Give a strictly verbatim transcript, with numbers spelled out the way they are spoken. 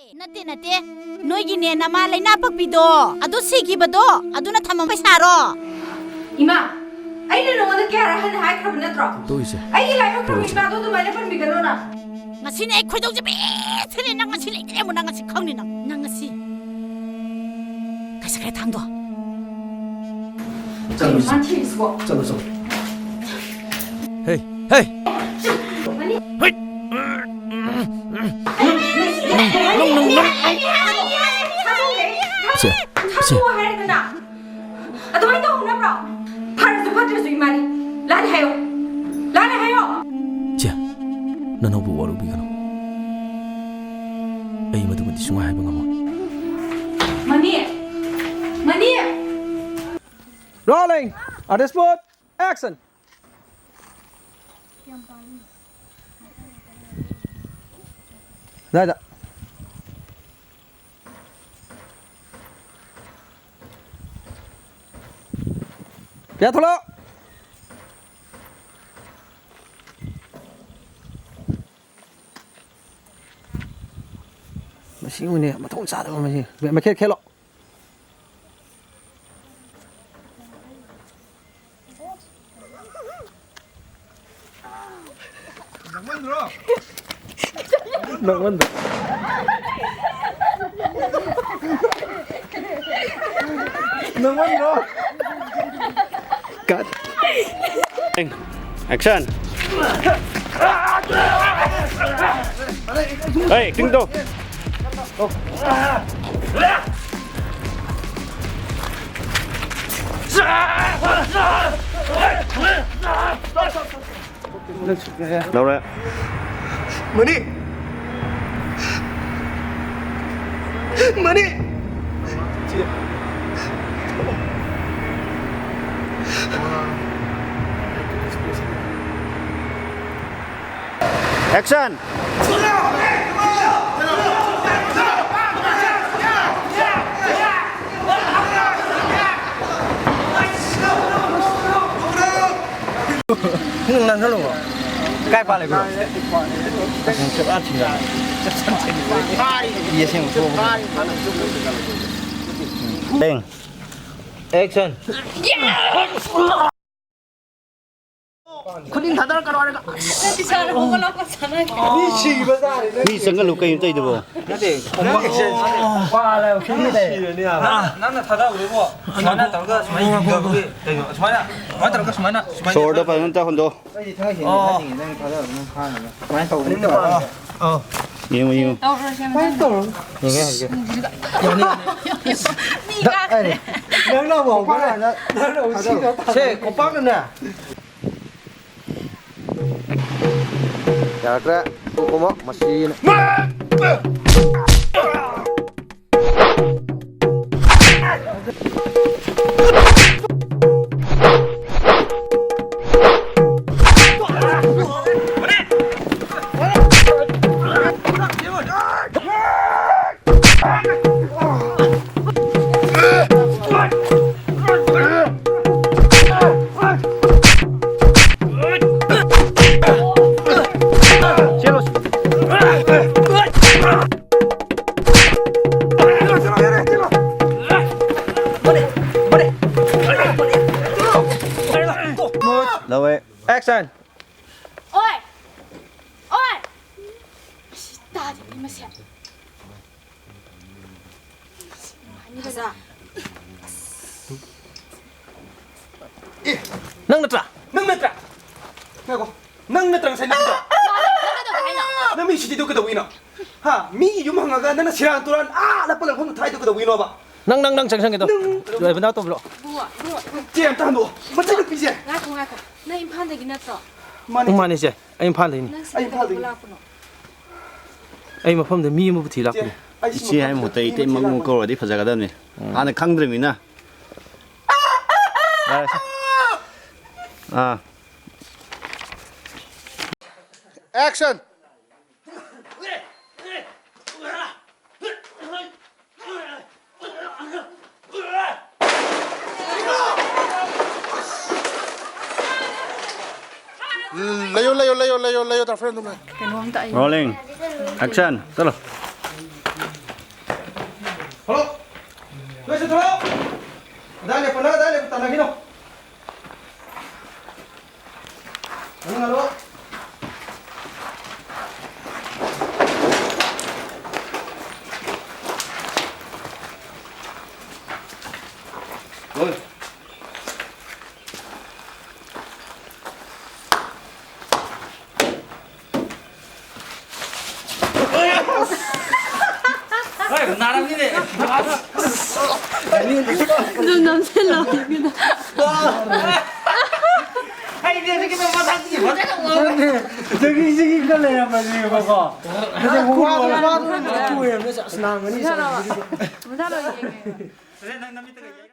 ꯅꯠꯇꯦ, ꯅꯠꯇꯦ꯫ ꯅꯣꯏꯒꯤꯅꯦ ꯅꯃꯥ ꯂꯩꯅꯥ ꯄꯛꯄꯤꯗꯣ, ꯑꯗꯨ ꯁꯤꯈꯤꯕꯗꯣ, ꯑꯗꯨꯅ ꯊꯝꯃꯝꯕ ꯄꯩꯁꯥꯔꯣ? ꯏꯃꯥ, ꯑꯩꯅ ꯅꯉꯣꯟꯗ ꯀꯌꯥꯔꯛ ꯍꯟꯅ ꯍꯥꯏꯈ꯭ꯔꯕ ꯅꯠꯇ꯭ꯔꯣ? ꯇꯣꯛꯏꯁꯦ꯫ ꯑꯩꯒꯤ ꯂꯥꯏꯕꯛ ꯐꯕ ꯇꯣꯛꯏꯁꯦ꯫ ꯏꯃꯥꯗꯣ ꯑꯗꯨꯃꯥꯏꯅ ꯄꯟꯕꯤꯒꯅꯣꯅ꯫ ꯉꯁꯤꯅꯦ ꯑꯩ ꯈꯣꯏꯗꯧꯁꯦ ꯄꯦꯠ ꯊꯤꯜꯂꯦ꯫ ꯅꯪ ꯉꯁꯤ ꯂꯩꯇ꯭ꯔꯦ ꯑꯃꯨꯛ꯫ ꯅꯪ ꯉꯁꯤ ꯈꯪꯅꯤ ꯅꯪ꯫ ꯅꯪ ꯉꯁꯤ꯫ ꯀꯥꯏ ꯆꯠꯈ꯭ꯔꯦ ꯊꯥꯡꯗꯣ? ꯆꯠꯂꯣ, ꯀꯩꯅꯣ ꯃꯥ ꯊꯤꯔꯤꯁꯤꯕꯣ? ꯆꯠꯂꯣ, ꯆꯠꯂꯣ꯫ ꯍꯦ, ꯍꯦ꯫ ꯃꯅꯤ꯫ ꯍꯩ꯫ ꯅꯪ, ꯅꯪ, ꯅꯪ꯫ ꯊꯥꯗꯣꯛꯑꯣ, ꯊꯥꯗꯣꯛꯑꯣ ꯁꯦ, ꯁꯦ꯫ ꯍꯥꯏꯔꯦꯗꯅ꯫ ꯑꯗꯨꯃꯥꯏꯅ ꯇꯧꯍꯧꯅꯕ꯭ꯔꯣ? ꯐꯔꯁꯨ ꯐꯠꯇ꯭ꯔꯁꯨ ꯏꯃꯥꯅꯤ꯫ ꯂꯥꯟꯅ ꯍꯥꯏꯌꯣ꯫ ꯂꯥꯟꯅ ꯍꯥꯏꯌꯣ꯫ ꯆꯦ, ꯅꯅꯧꯕꯨ ꯋꯥꯔꯧꯕꯤꯒꯅꯨ꯫ ꯑꯩ ꯃꯗꯨꯃꯗꯤ ꯁꯨꯡꯍꯥꯏ ꯍꯥꯏꯕ ꯉꯝꯃꯣꯏ꯫ ꯃꯅꯤ! ꯃꯅꯤ! Rolling! On the spot! Action! ꯑꯗꯥꯏꯗ꯫ ꯄꯤꯌꯥ ꯊꯣꯛꯂꯛꯑꯣ꯫ ꯃꯁꯤ ꯌꯦꯡꯉꯨꯅꯦ, ꯃꯊꯣꯡ ꯆꯥꯗꯕ ꯃꯁꯤ꯫ ꯃꯩꯈꯦꯠ ꯈꯦꯠꯂꯣ꯫ ꯅꯪꯃꯟꯗ꯭ꯔꯣ? ꯅꯪꯃꯟꯗ꯭ꯔꯣ? ꯅꯪꯃꯟꯗ꯭ꯔꯣ? Cut. Action. Hey, tingdo. ꯂꯧꯔꯦ꯫ ꯃꯅꯤ! ꯃꯅꯤ! Action! ꯅꯪ ꯅꯪ ꯍꯜꯂꯣ꯫ ꯀꯥꯏ ꯄꯥꯜꯂꯦ ꯕ꯭ꯔꯣ? ꯑꯁ, ꯆꯞ ꯌꯥꯝ ꯊꯤꯅ꯫ Bang. Action. ꯈꯨꯅꯤꯡ ꯊꯥꯗꯔꯛꯀꯅꯣ ꯍꯥꯏꯔꯒ꯫ ꯅꯠꯇꯦ, ꯁꯥꯔ, ꯍꯧꯒꯠꯂꯛꯄ ꯁꯥꯟꯅꯒꯦ꯫ ꯃꯤ ꯁꯤꯕ ꯇꯥꯔꯦ, ꯅꯪ꯫ ꯃꯤ ꯆꯪꯍꯜꯂꯨ ꯀꯩꯅꯣ ꯇꯧꯗꯨꯕꯣ? ꯅꯠꯇꯦ, ꯈꯣꯡꯄꯥꯛ ꯁꯤꯔꯅꯤ ꯍꯥꯏꯕ꯫ ꯅꯪꯅ ꯊꯥꯗꯧꯔꯦꯕꯣ꯫ ꯁꯨꯃꯥꯏꯅ ꯇꯧꯔꯒ ꯁꯨꯃꯥꯏꯅ ꯌꯦꯡꯗꯕꯒꯤ ꯀꯩꯅꯣ? ꯁꯨꯃꯥꯏꯅ, ꯁꯨꯃꯥꯏꯅ ꯇꯧꯔꯒ ꯁꯨꯃꯥꯏꯅ, ꯁꯨꯃꯥꯏꯅ ꯁꯣꯔꯗꯣ ꯐꯖꯅ ꯇꯧꯍꯟꯗꯣ꯫ ꯑꯩꯗꯤ ꯊꯥꯡꯒꯩ ꯁꯦꯡꯅ ꯑꯣ꯫ ꯅꯪ ꯊꯥꯗꯕ ꯅꯪ ꯈꯥꯡꯉꯒ ꯁꯨꯃꯥꯏꯅ ꯇꯧꯕꯅꯤ꯫ ꯌꯦꯡꯉꯨ, ꯌꯦꯡꯉꯨ꯫ ꯇꯧꯔꯁꯦ, ꯁꯨꯃꯥꯏꯅ ꯇꯧꯔꯣ꯫ ꯌꯦꯡꯉꯦ ꯍꯧꯖꯤꯛ꯫ ꯌꯥꯅꯤ, ꯌꯥꯅꯤ꯫ ꯃꯤ ꯀꯥꯈ꯭ꯔꯦ꯫ ꯅꯪꯅ ꯑꯃꯨꯛ ꯍꯧꯒꯠꯂꯦ꯫ ꯅꯪꯅ ꯑꯃꯨꯛ ꯁꯤꯗ ꯊꯥꯗꯧ꯫ ꯁꯦ, ꯈꯣꯡꯄꯥꯛꯅꯅꯦ꯫ ꯌꯥꯔꯛꯇ꯭ꯔꯦ꯫ ꯀꯣꯛ ꯀꯣꯝꯃꯣ꯫ ꯃꯁꯤꯅ꯫ ꯂꯧꯋꯦ꯫ ꯑꯦꯛꯁꯟ! ꯑꯣꯏ! ꯑꯣꯏ! ꯁꯤ ꯇꯥꯗꯦ, ꯃꯤ ꯃꯁꯦꯟ꯫ ꯅꯪ ꯅꯠꯇ꯭ꯔꯥ? ꯅꯪ ꯅꯠꯇ꯭ꯔꯥ? ꯉꯥꯏꯈꯣ꯫ ꯅꯪ ꯅꯠꯇ꯭ꯔꯥ ꯉꯁꯥꯏ ꯅꯪꯗꯣ? ꯃꯥꯅꯦ, ꯅꯪ ꯀꯩꯗꯧꯒꯦ ꯍꯥꯏꯅꯣ? ꯅꯪ ꯃꯤ ꯁꯤꯇꯤꯗꯣ ꯀꯩꯗꯧꯕꯩꯅꯣ? ꯍꯥ? ꯃꯤꯒꯤ ꯌꯨꯝ ꯍꯪꯉꯒ ꯅꯪꯅ ꯁꯦꯔꯥꯟ ꯇꯨꯔꯥꯟ ꯑꯥ ꯂꯞꯄ ꯂꯪꯐꯝꯗ ꯊꯥꯏꯗꯣ ꯀꯩꯗꯧꯕꯩꯅꯣꯕ? ꯅꯪ, ꯅꯪ, ꯅꯪ ꯆꯪꯁꯟꯒꯦ ꯇꯧ꯫ ꯅꯪ ꯕꯤꯅꯥꯎ ꯇꯧꯕꯤꯔꯣ꯫ ꯏꯕꯨꯡꯉꯣ, ꯏꯕꯨꯡꯉꯣ, ꯏꯕꯨꯡꯉꯣ꯫ ꯆꯦ, ꯑꯝꯇ ꯍꯟꯗꯣꯛꯑꯣ꯫ ꯃꯆꯥꯅꯨꯄꯤꯁꯦ꯫ ꯉꯥꯏꯈꯣ, ꯉꯥꯏꯈꯣ꯫ ꯅꯪ ꯏꯝꯐꯥꯜꯗꯒꯤ ꯅꯠꯇ꯭ꯔꯣ? ꯃꯥꯅꯦ꯫ ꯃꯥꯅꯦ, ꯆꯦ꯫ ꯑꯩ ꯏꯝꯐꯥꯜꯗꯩꯅꯤ꯫ ꯅꯪ ꯁꯤꯗ ꯑꯩ ꯏꯝꯐꯥꯜꯗꯩꯅꯤ꯫ ꯀꯩꯗꯧꯕ ꯂꯥꯛꯄꯅꯣ? ꯑꯩ ꯃꯐꯝꯗ ꯃꯤ ꯑꯃꯕꯨ ꯊꯤ ꯂꯥꯛꯄꯅꯦ꯫ ꯏꯆꯦ ꯍꯥꯏꯕ ꯃꯍꯨꯠꯇ ꯏꯇꯩꯃ ꯑꯃꯨꯛ ꯀꯧꯔꯗꯤ ꯐꯖꯒꯗꯕꯅꯤ꯫ ꯎꯝ꯫ ꯍꯥꯟꯅ ꯈꯪꯗ꯭ꯔꯤꯃꯤꯅ꯫ ꯌꯥꯔꯦꯁꯦ꯫ ꯑꯥ꯫ ꯑꯦꯛꯁꯟ! ꯂꯩꯌꯣ, ꯂꯩꯌꯣ, ꯂꯩꯌꯣ, ꯂꯩꯌꯣ, ꯂꯩꯌꯣ, ꯗꯥ ꯐ꯭ꯔꯦꯟ ꯑꯗꯨꯝ ꯂꯩꯌꯣ꯫ ꯀꯩꯅꯣꯝꯇ ꯑꯩ ꯔꯣꯂꯤꯡ꯫ ꯑꯦꯛꯁꯟ꯫ ꯆꯠꯂꯣ꯫ ꯀꯩꯁꯨ ꯊꯣꯛꯂꯛꯑꯣ꯫ ꯑꯗꯥꯏ ꯂꯦꯞꯄꯣ, ꯅꯪ ꯑꯗꯥꯏ ꯂꯦꯞꯄꯣ, ꯇꯥꯟꯅꯈꯤꯅꯣ꯫ ꯃꯅꯨꯡ ꯍꯜꯂꯣ꯫ ꯍꯣꯏ꯫ ꯍꯣꯏ, ꯅꯥꯔꯝꯅꯤꯅꯦ꯫ ꯑꯗꯨꯝ ꯅꯝꯁꯤꯜꯂꯣ꯫ ꯑꯩꯗꯤ ꯍꯧꯖꯤꯛꯀꯤꯗꯣ ꯃꯊꯛꯇꯒꯤ ꯐꯖꯅ ꯎꯔꯦ꯫ ꯖꯒꯤ ꯖꯒꯤ ꯈꯔ ꯂꯩꯔꯝꯕꯅꯦꯕꯀꯣ꯫ ꯑꯗꯨ ꯋꯥꯗꯣ, ꯋꯥꯗꯣ ꯂꯣꯏ ꯆꯨꯔꯦꯕ꯫ ꯑꯁ, ꯅꯥꯔꯝꯒꯅꯤ꯫ ꯃꯨꯊꯔꯣ꯫ ꯃꯨꯊꯔꯣ, ꯌꯦꯡꯒꯦ꯫ ꯐꯖꯅ ꯅꯪ ꯅꯃꯤꯠꯇꯒ ꯌꯦꯡ꯫